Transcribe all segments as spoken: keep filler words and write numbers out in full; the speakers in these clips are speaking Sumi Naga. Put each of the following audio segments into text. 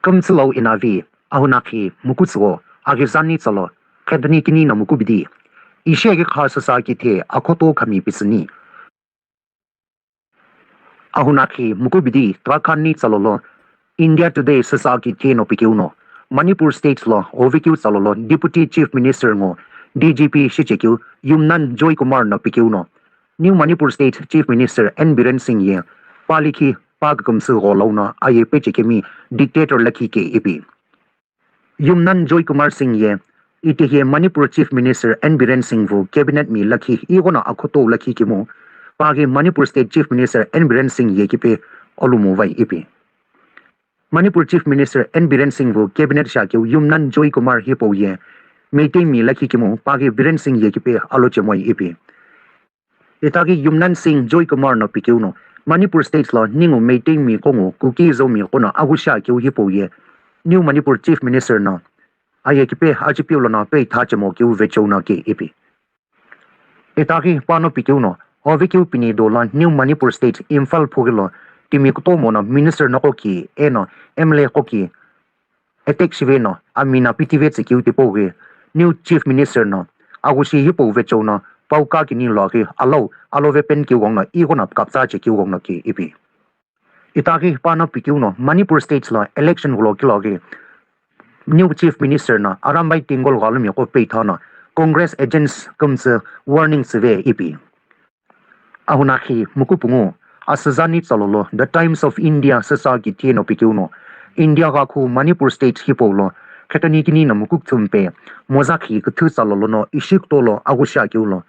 Kümtsülo inavi, ahunakhi mukutsüwo, aghizani tsalo, khetoni kini no mukubidi. Ishi aghi kha sasa kithe akhoto khami pisüni. Ahunakhi mukubidi Uttarakhand ni tsalolo India Today sasa kithe no pikeu no, Manipur State lo ovekeu tsalolo Deputy Chief Minister ngo D G P shichekeu Yumnam Joy Kumar no pikeu no, New Manipur State Chief Minister N Biren Singh ye pa likhi pa kükümsü gho lau no aye pechekemi dictator lakhi ke ipi. Yumnam Joy Kumar Singh ye itihi Manipur Chief Minister N Biren Singh vu cabinet mi lakhi ighono akhoto lakhi kemu, paghi Manipur State Chief Minister N Biren Singh ye kipe olumu vai ipi. Manipur Chief Minister N Biren Singh vu cabinet shakeu Yumnam Joy Kumar hipau ye Meitei mi lakhi kemu, paghi Biren Singh ye kipe alochemoi ipi. Itaghi Yumnam Singh Joy Kumar no pikeu no, Manipur State lo ningu Meitei mi qo ngu Kuki Zo mi qo no aghüshi akeu hipau ye New Manipur Chief Minister no aye kipe achipiu lono peitha chemo keu vecheu no ke ipi. Itaghi pano pikeu no, ovekeu pini dolo New Manipur State Imphal phughi lo timi kutomo no Minister noqo ki eno M L A qo ki attack shive no, amina pitive tsükeu tipau ghi, New Chief Minister no, aghüshi hipau vecheu no, pau kakini lo aghi, alau, alove pen keu gong no, ighono kaptsa chekeu gong no ke ipi. Itaghi pano pikeu no, Manipur State lo election ghulo kilo ghi, New Chief Minister no, Arambai Tenggol ghalumi qo peitha no, Congress agents kümtsü warning tsüve ipi. Ahunakhi mukupungu, asüzani tsalolo The Times of India sasa kithe no pikeu no, India ghakhu Manipur State hipau lo, khetoni kini no mukukthumpe, mozakhi küthü tsalolo no ishi kutolo aghüshi akeu lo,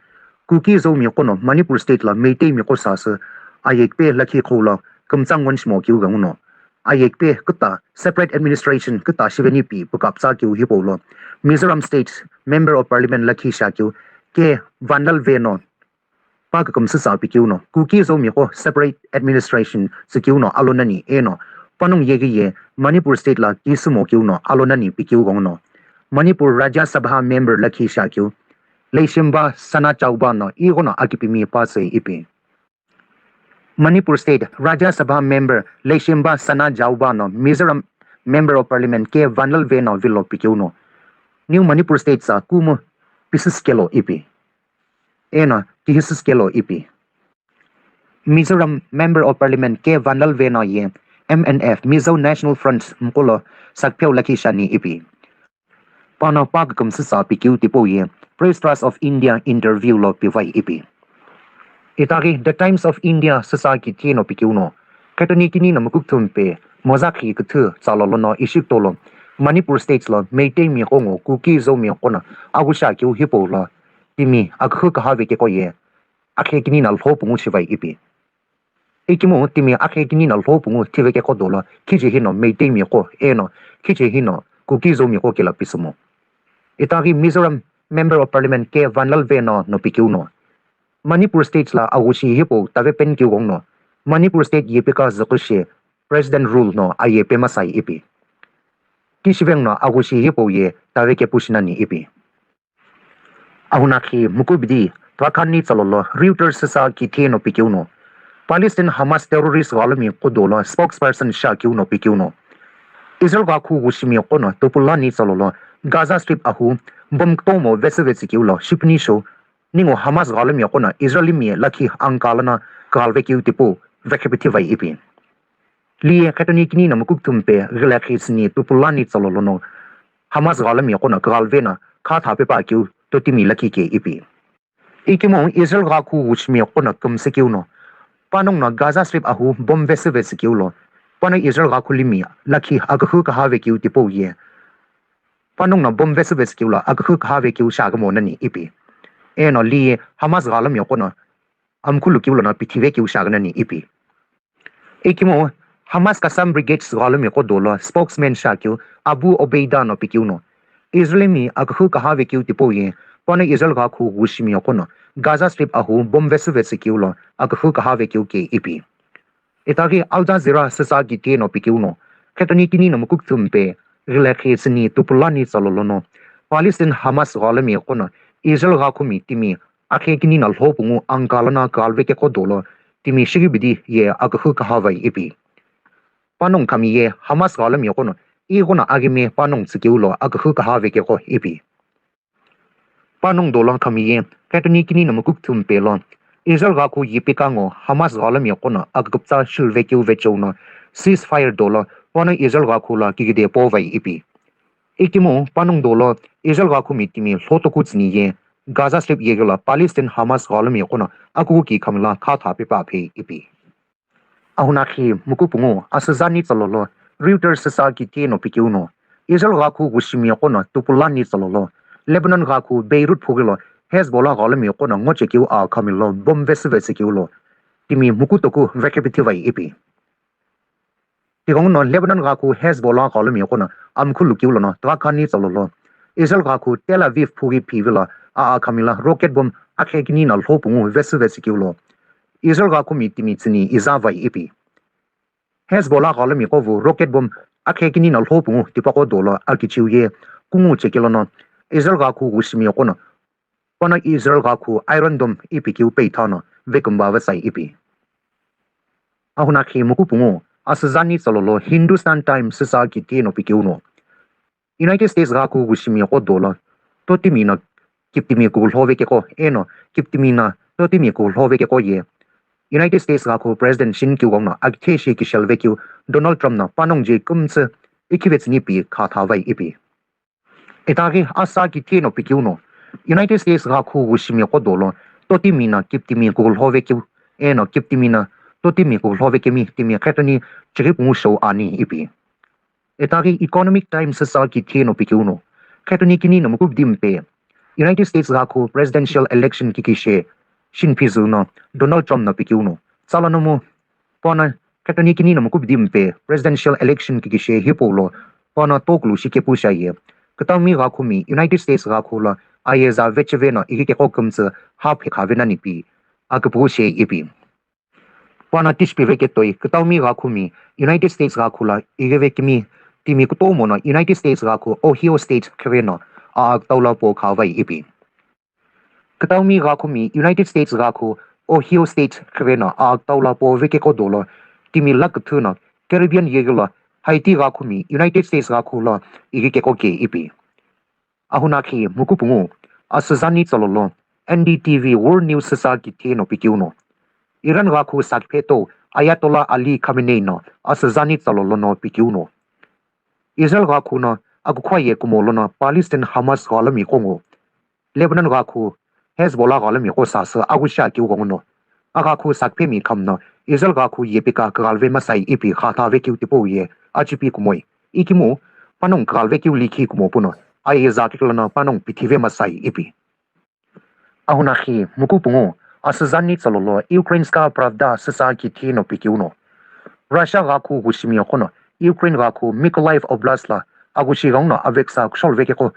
Kuki Zo mi qo no Manipur State lo Meitei mi qo sasü, ayekpe lakhi qhou lo, kümtsa ngon shimo keu gangu no, ayekpe küta separate administration küta shiveni pi pükaptsa keu hipau lo, Mizoram State Member of Parliament lakhi shakeu, K Vanlalve no, pa kükümsü sa pikeu no, Kuki Zo mi qo separate administration tsükeu no alo nani eno, panongu yeghi ye Manipur State lo kisümo keu no alo nani pikeu gong no, Manipur Rajya Sabha member lakhi shakeu, Leishemba Sanajaoba no ighono akipimi pa tsü ipi. Manipur State Rajya Sabha member Leishemba Sanajaoba no Mizoram Member of Parliament K Vanlalve no vilo pikeu no, New Manipur State sa kumu pisüsükelo ipi. Eno, kihisüsükelo ipi. Mizoram Member of Parliament K Vanlalve no ye M N F, Mizo National Front mqo lo sakpheu lakhi shani ipi. Pano pa kükümsü sa pikeu tipau ye Press Trust of India interview lo pivai ipi. Itaghi The Times of India sasa kithe no pikeu no, khetoni kini no mukukthumpe, mozakhi küthü tsalolo no ishi kutolo, Manipur State lo Meitei mi qo ngu Kuki Zo mi qo no aghüshi akeu hipau lo, timi akühü kahave keko ye, akhe kini no lho pungu shivai ipi. Ikemu timi akhe kini no lho pungu thive keko dolo, khiche hino Meitei mi qo, eno, khiche hino Kuki Zo mi qo kelo pisümo. Itaghi Mizoram Member of Parliament K Vanlalve no no pikeu no, Manipur State lo aghüshi hipau tave pen keu gong no, Manipur State yepika züqüshi President rule no aye pemasai ipi. Kishiveng no aghüshi hipau ye tave kepu shinani ipi. Ahunakhi mukubidi, Uttarakhand ni tsalolo Reuters sasa kithe no pikeu no, Palestine Hamas terrorist ghalumi qo dolo spokesperson shakeu no pikeu no, Israel ghakhu ghushimi qo no tupulani tsalolo Gaza Strip ahu bomb kutomo vesüvetsükeu lo shipuni shou, ningu Hamas ghalumi qo no Israel mi lakhi angka lono kaghalve keu tipau vekhipithi vai ipi. Liye khetoni kini no mukukthumpe ghilekhi sini tupulani tsalolo no Hamas ghalumi qo no kaghalve no khatha pepa keu totimi lakhi ke ipi. Ikemu Israel ghakhu ghushimi qo no kümsü keu no, panongu no Gaza Strip ahu bomb vesüvetsükeu lo, pano Israel ghakhu limi lakhi akühü kahave keu tipau ye, panongu no bomb vesüvetsükeu lo akühü kahave keu shagümo nani ipi. Eno liye Hamas ghalumi qo no amkhulu keu lono pithive keu shagünani ipi. Ikemu Hamas Qassam Brigades ghalumi qo dolo spokesman shakeu Abu Obeida no pikeu no, Israel mi akühü kahave keu tipau ye, pano Israel ghakhu ghushimi qo no Gaza Strip ahu bomb vesüvetsükeu lo akühü kahave keu ke ipi. Itaghi Al Jazeera sasa kithe no pikeu no, khetoni kini no mukukthumpe ghilekhi sini tupulani tsalolo no, Palestine Hamas ghalumi qo no Israel ghakhumi timi akhe kini no lho pungu angka lono kaghalve keko dolo timi shigibidi ye akühü kahavai ipi. Panongu khami ye Hamas ghalumi qo no Ighono aghime panongu tsükeu lo akühü kaha vekeqo ipi. Panongu dolo khami ye, khetoni kini no mukukuthu mpe lo, Israel ghakhu yepe kango Hamas ghalomi iqono aküküpütsa shiluvekeu vecheo no ceasefire dolo, pano Israel ghakhu lo kikide povai ipi. Ikemu panongu dolo, Israel ghakhu mi timi lhotoku tsüni ye, Gaza Strip yeghi lo Palestine Hamas ghalomi iqono akuki khami lo khatha pepa phe ipi. Ahunakhi mukupungu asüzani tsalolo Reuters süsa kiti no pikeu no, Israel ghakhu ghushimi iqono tupulani tsalolo, Lebanon ghakhu Beirut phughi lo Hezbollah ghalomi iqono ngochekeu a khami lo bomb vesüvetsükeu lo, timi mukutoku vekhepithivai ipi. Tighenguno Lebanon ghakhu Hezbollah ghalomi iqono amkhulu keu lono tughakhani tsalolo, Israel ghakhu Tel Aviv phughi phivi lo a khami lo rocket bomb akhekini no lhopungu vesüvetsükeu lo, Israel ghakhu mi timi tsüni izavai ipi. Hezbollah ghalomi iqo vu rocket bomb akhekini no lhopungu tipaqo dolo akichiu ye kungu chekeu lono, Israel ghakhu ghushimi iqono, pano Israel ghakhu Iron Dome ipi keu peitha no vekumba vetsai ipi. Ahunakhi mukupungu asüzani tsalolo Hindustan Times süsa kiti no pikeu no, United States ghakhu ghushimi iqo dolo, totimi no kiptimi kulho vekeqo, eno kiptimi no totimi kulho vekeqo ye, United States ghakhu President shinikeu ghenguno akithe shi kisheluvekeu Donald Trump no panongu je kümtsü ikhivetsüni pi khathavai ipi. Itaghi asa kiti no pikeu no, United States ghakhu ghushimi iqo dolo, totimi no kiptimi kulho vekeu, eno kiptimi no totimi kulho vekemi timi khetoni chighi pungu shou ani ipi. Itaghi Economic Times süsa kiti no pikeu no, khetoni kini no mukubdi mpe, United States ghakhu presidential election kikishe shinphizü no Donald Trump no pikeu no, tsala nomu pano khetoni kini no mukubdi mpe presidential election kikishe hipau lo pano tokulu shikepu shiaye, kütami ghakhu mi United States ghakhu lo ayeza vecheve no ighi keqo kümtsü haphe khavenani pi aküpüghu she ipi. Pano tishi piveketoi kütami ghakhu mi United States ghakhu lo ighivekemi timi kutomo no United States ghakhu Ohio State khiveno a kütau lo po khavai ipi. Kütami ghakhu mi United States ghakhu Ohio State khiveno a kütau lo po vekeqo dolo, timi laküthü no Caribbean yeghi lo Haiti ghakhu mi United States ghakhu lo ighi keqo ke ipi. Ahunakhi mukupungu asüzani tsalolo N D T V World News süsa kiti no pikeu no, Iran ghakhu sakiphe to Ayatollah Ali Khamenei no asüzani tsalolo no pikeu no, Israel ghakhu no akukhwa ye kumo lono Palestine Hamas ghalomi iqo ngo, Lebanon ghakhu Hezbollah ghalomi iqo sasü aghüshi akeu ghenguno, aghakhu sakiphe mi khami no Israel ghakhu yepika kughalve masai ipi khatha vekeu tipau ye achipi kumoi. Ikemu panongu kughalvekeu likhi kumo puno ayeza keklono panongu pithive masai ipi. Ahunakhi mukupungu asüzani tsalolo Ukrainska Pravda süsa kiti no pikeu no, Russia ghakhu ghushimi iqono Ukraine ghakhu Mykolaiv Oblast lo aghushi ghenguno aveksa kushol vekeqo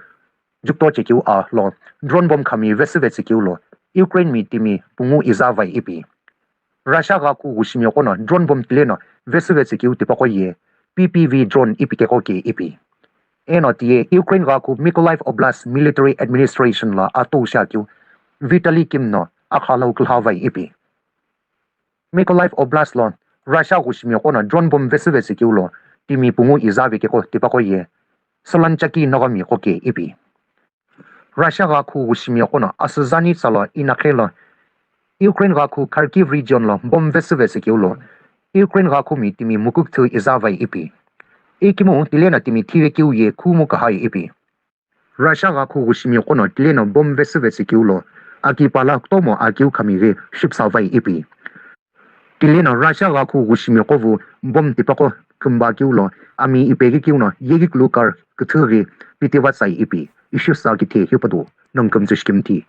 jukto chekeu a lo drone bomb khami vesüvetsükeu lo Ukraine mi timi pungu izavai ipi. Russia ghakhu ghushimi iqono drone bomb tileno vesüvetsükeu tipaqo ye P P V drone ipi keqo ke ipi. Eno tiye Ukraine ghakhu Mykolaiv Oblast Military Administration lo atoushi akeu Vitali Kim no akha lo kulhavai ipi. Mykolaiv Oblast lo Russia ghushimi iqono drone bomb vesüvetsükeu lo timi pungu izave keqo tipaqo ye Solanchaki Nogami iqo ke ipi. Russia ghakhu ghushimi iqono asüzani tsalo inakhe lo Ukraine ghakhu Kharkiv region lo bomb vesüvetsükeu lo Ukraine ghakhu mi timi mukukthü izavai ipi. Ikemu tileno timi thivekeu ye khumu kahai ipi. Russia ghakhu ghushimi iqono tileno bomb vesüvetsükeu lo aki pala kutomo akeu khami ghi shipsavai ipi. Tileno Russia ghakhu ghushimi iqo vu bomb tipaqo kümba keu lo ami ipeghi keu no yeghi kulu car küthü ghi pitivatsai ipi. Ishi sa kithe hipadu nongu kümtsü shikimthi.